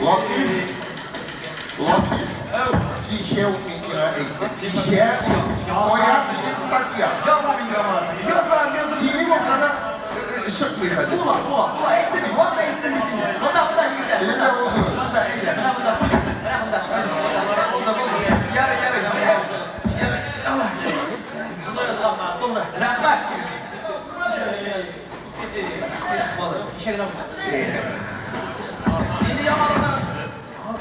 Латыйф, Латыйф, кичә үк мин сиңа әйттем, кичә үк, кая синең статьяң? Язам инде, Рамазан әфәнде, язам, язам. Синең аркадан чыкмый хәзер. Була, була, була, әйттем бит, вакыт әйттем бит инде. Монда, монда, егетләр. Элемтә узыгыз. Монда, әйдә, менә монда. Менә монда. Булды, булды. Ярый, ярый, ярый. Ярый. Монда язганнар, булды. Рәхмәт. Кичә генә булды. Инде яңалыклар.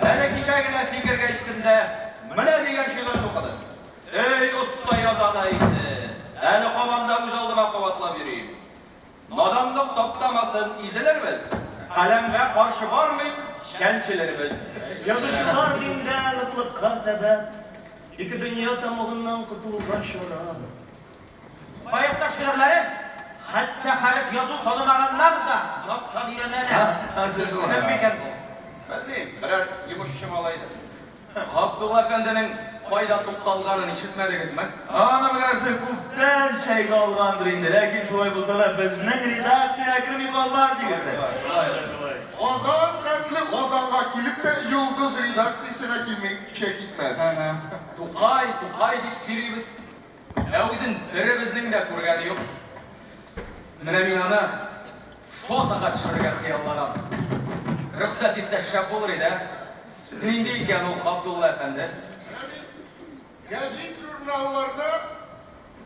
Әле кичә генә фикергә иштем дә, менә дигән шигырен укыдым. Эй, оста яза да инде. Әле һаман да үз алдыма кабатлап йөрим. Наданлык таптамасын, изелербез. Каләмгә каршы бармыйк, чәнчелербез. Язучылар диндә ныклыкка сәбәп, ике дөнья тәмугыннан котылуга чара. Тукаевта шигырьләрен хәтта хәреф язу танымаганнар да яттан өйрәнәләр. Кем микән бу? Белмим, берәр йомышчы малайдыр. Габдулла әфәнденең кайда тукталганын ишетмәдегезме? Аны беләсең, күптән чәйгә алгандыр инде, ләкин шулай булса да безнең редакциягә керми калмас, егетләр. Казан хәтле Казанга килеп тә Йолдыз редакциясенә килмичә китмәс. Тукай, Тукай дип сөйлибез, ә үзен беребезнең дә күргәне юк. Менә мин аны фотога төшерергә хыялланам. Рөхсәт итсә шәп булыр иде, ә? Нинди икән ул Габдулла әфәнде? Менә мин гәзит-журналларда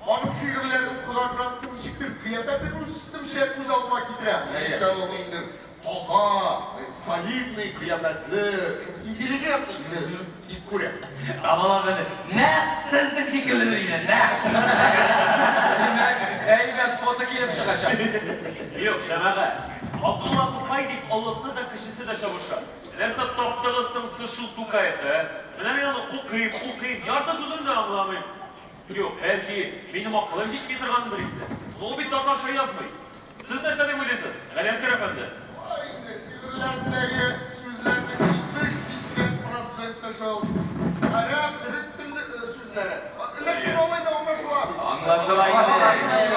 аның шигырьләрен укыганнан соң ничектер кыяфәтен үземчә күз алдыма китерәм. Минемчә, ул ниндидер таза, солидный кыяфәтле, шундый интеллигентный кеше дип күрәм. Рамазан әфәнде, нәкъ сезнең шикелледер инде, нәкъ сезнең шикелле. Димәк, әйбәт фото килеп чыгачак. Юк, җәмәгать, Габдулла Тукай дип олысы да, кечесе дә чабыша. Нәрсә таптыгыз соң сез шул Тукаевта, ә? Менә мин аны укыйм, укыйм, ярты сүзен дә аңламыйм. Юк, бәлки, минем акылым җитми торгандыр инде. Но ул бит татарча язмый. Сез нәрсә дип уйлыйсыз, Галиәсгар әфәнде? Болай инде, шигырьләрендәге сүзләрнең 70-80 проценты шул гарәп, төрек телле сүзләре. Ләкин алай да аңлашыла бит. Аңлашыла инде.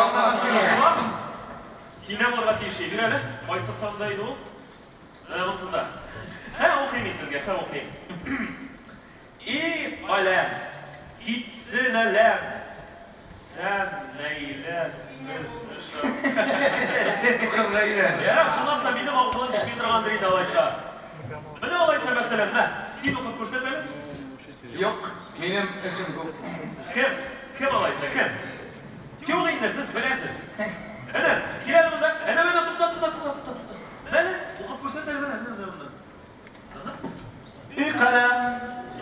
Аңлашыла. Синнән булырга тиеш, бир әле. Кайсы санда иде ул? Менә монсында. Хә, укыйм мин сезгә, хә, укыйм. И каләм, китсен әләм, сән нәйлә безне Укырга өйрән. Ярар, чынлап та минем акылым җитми торгандыр инде алайса. Менә алайса, мәсәлән, мә, син укып күрсәт әле. Юк, минем эшем күп. Кем? Кем алайса, кем? Юк инде, сез беләсез. Әнә, кил әле монда. Әнә, менә, тукта, тукта, тукта, тукта, тукта. Мәле, укып күрсәт әле, менә, менә, менә монда. И каләм,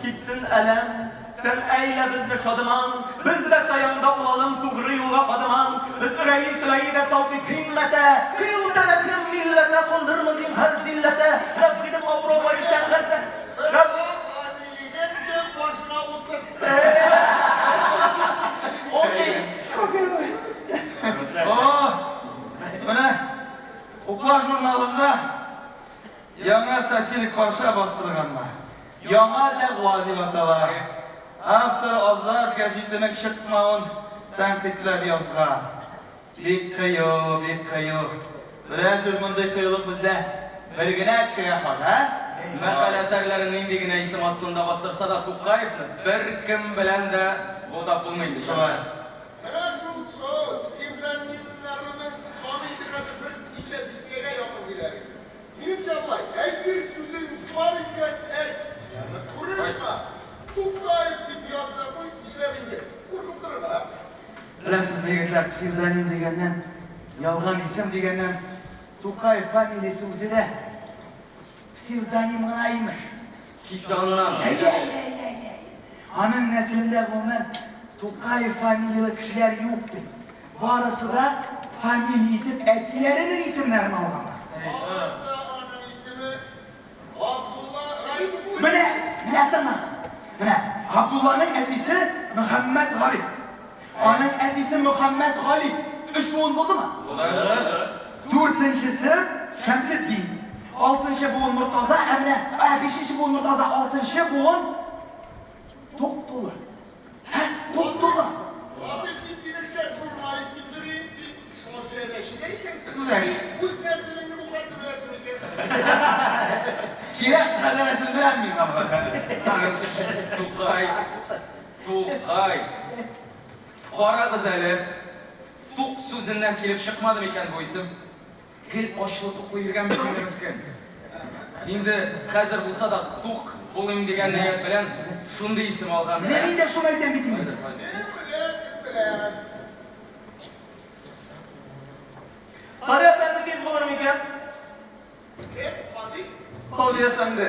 китсен әләм, сән әйлә безне шадыман, без дә саяңда улалым тугры юлга кадыман, без өрәи сөләи дә салкыйт һиммәтә, кыйл тәләкрем милләтә кундырмы зинһар зилләтә, рәфгыйдем Ауропайы сәнгатьтә, Бер гади егет тә башына утыртты. О, менә Уклар журналында яңа сатирик парча бастырганнар. Яңа дәгъва дип атала. Автор Азат гәҗитенең чыкмавын тәнкыйтьләп язган. Бик кыю, бик кыю. Беләсез, мондый кыюлык бездә бер генә кешегә хас, ә? Мәкалә әсәрләрен нинди генә исем астында бастырса да, Тукаевны беркем белән дә бутап булмый инде, Шулай. җәмәгать. Менә шул шул псевдонимнарының саны инде хәзер берничә дистәгә якын диләр инде. Минемчә болай, әйтер сүзең бар икән, әйт син аны, курыкма. Тукаев дип яз да куй, нишләп инде куркып торырга? Беләсезме, егетләр, псевдоним дигәннән, ялган исем дигәннән, Тукаев фамилиясе үзе дә псевдоним гына имеш. Кит аннан. Әйе, әйе, әйе, әйе. Аның нәселендә гомумән Тукаев фамилияле кешеләр юк ди. Барысы да фамилия итеп әтиләренең исемнәрен алганнар. Алайса аның исеме Габдулла Гарипов булыр. Менә, менә тыңлагыз. Менә Габдулланың әтисе Мөхәммәт Гариф. Аның әтисе Мөхәммәт Гали. Өч буын булдымы? Булды. Дүртенчесе Шәмсетдин. Алтынчы буын Мортаза, ә менә, ә, бишенче буын Мортаза, алтынчы буын Туктулы. Һә, Туктулы. Латыйф, мин сине шәп журналист дип йөрим, син шаҗәрәче дә икәнсең. Үзәк. Син үз нәселеңне бу хәтле беләсең микән? Кирәк кадәресен беләм мин, әфәнде. Тагын Тукай, Тукай. Карагыз әле, тук сүзеннән килеп чыкмады микән бу исем? Гел ачлы-туклы йөргән бит инде мескен. Инде хәзер булса да тук булыйм дигән ният белән шундый исем алган. Менә мин дә шуны әйтәм бит инде. Кем белә, кем белә. Кади әфәнде тиз булыр микән? Кем, Һади? Кади әфәнде.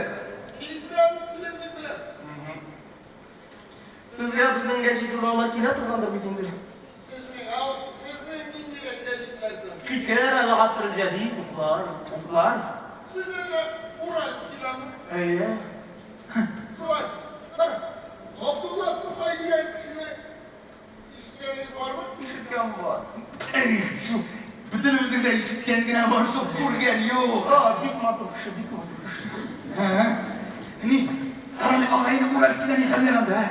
Тиздән килер дип беләбез. Сезгә безнең гәҗит-журналлар килә торгандыр бит инде. Сезнең ал, сезнең ниндирәк гәҗитләр соң? Фикер, Әл-Гаср әл-Җәдид, Уклар. Уклар? Сез әллә Уральскиданмы? Әйе. Шулай. Кара, Габдулла Тукай дигән кешене ишеткәнегез бармы? Ишеткән бар. Эй, шул бөтенебезнең дә ишеткән генә бар, шул күргән юк. А, бик матур кеше, бик матур кеше. Ә? Ни, карале, агайны Уральскида ни хәлләр анда, ә?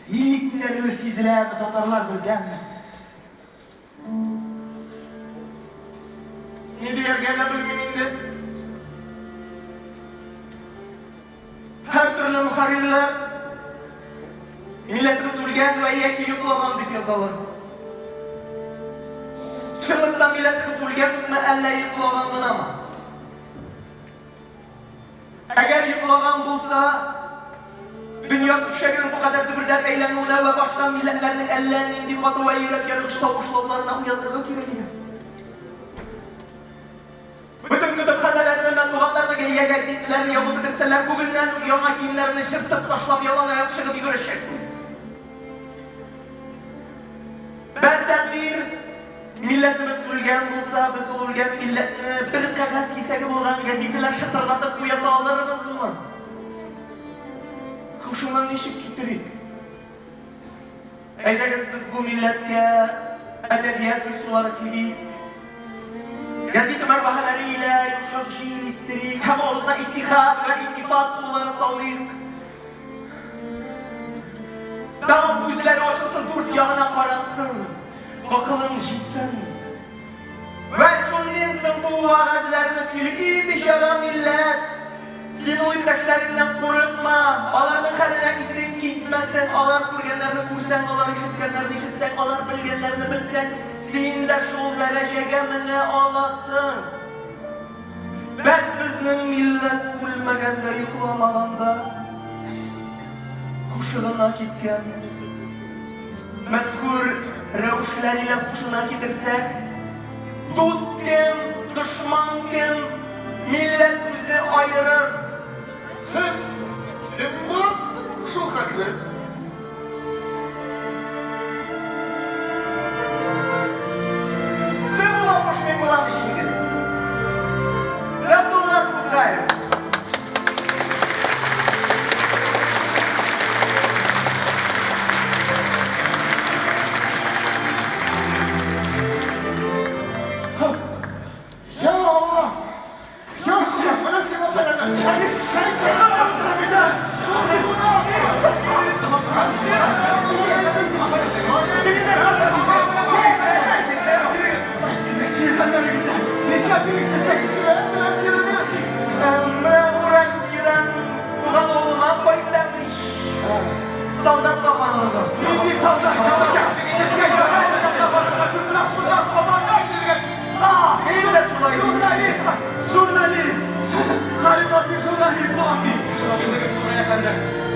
Милли күтәрелеш сизеләме, татарлар бердәмме? Ни дияргә дә белмим инде. Һәр төрле мөхәррирләр милләтебез үлгән вә яки йоклаган дип язалар. Чынлыкта милләтебез үлгән үкме, әллә йоклаган гынамы? Әгәр йоклаган булса, дөнья көпчәгенең бу кадәр дөбердәп әйләнүенә вә башка милләтләрнең әллә нинди каты вә йөрәк яргыч тавышлауларына уянырга кирәк иде. Бөтен көтепханәләрне, матбугатларны, гәя гәзитләрне ябып бетерсәләр, бүгеннән үк яңа киемнәрне чыртып ташлап ялан аяк чыгып йөгерешәчәкмен. Бер тәкъдир, милләтебез үлгән булса, без ул үлгән милләтне бер кәгазь кисәге булган гәзитәләр шытырдатып уята алырбызмы? Хушыңнан ничек китерик? Әйдәгез без бу милләткә әдәбият гөлсулары сибик. Гәзит мәрвәһәләре илә йомшак җил истерик һәм авызына иттихад вә иттифат сулары салыйк. Тәмам күзләре ачылсын, дүрт ягына карансын, гакылын җыйсын. Вә шуннан соң бу вәгазьләрне сөйли, и бичара милләт! Син ул иптәшләреңнән курыкма, аларның хәленә исең китмәсен, алар күргәннәрне күрсәң, алар ишеткәннәрне ишетсәң, алар белгәннәрне белсәң, син дә шул дәрәҗәгә менә аласың. Бәс безнең милләт үлмәгән дә, йокламаган да, һушы гына киткән. Мәзкүр рәвешләр илә һушына китерсәк, дуст кем, дошман кем, милләт үзе аерыр. Сез кем буласыз шул хәтле? Син булам мин булам инде. Габдулла Тукаев. Я Алла! Я Худа, менә сиңа бәрәмә! Син Зур гөнаһ! Ислам белән йөрмеш! Менә Уральскидан туган авылыма кайтам ич. Солдатка каралырга. Нинди солдат? Сез менә шунда Казанга килергә Мин дә шулай дим. Журналист! Журналист! Гариф Латыйф журналист булам мин. Хуш килдегез, Тукай әфәнде.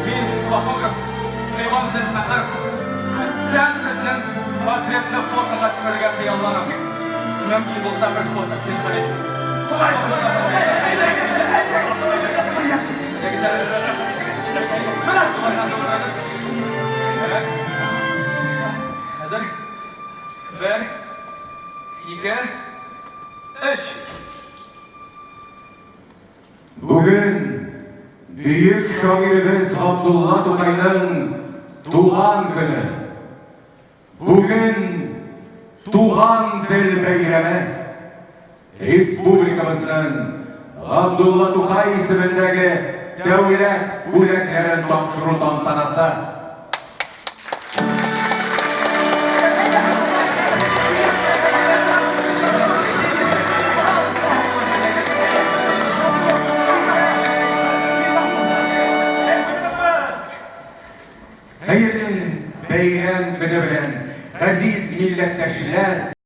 Мин фотограф Кыйвам Зөлфәкаров. Күптән сезнең портретны фотога төшерергә хыялланам. Мөмкин булса бер фото, зинһар өчен. Тукай! Әйдәгез әле. Утырыгыз. Әзер? Бер, ике, өч. Бүген бөек шагыйребез Габдулла Тукайның туган көне. Бүген туган тел бәйрәме. Республикабызның Габдулла Тукай исемендәге дәүләт бүләкләрен тапшыру тантанасы. Милләттәшләр!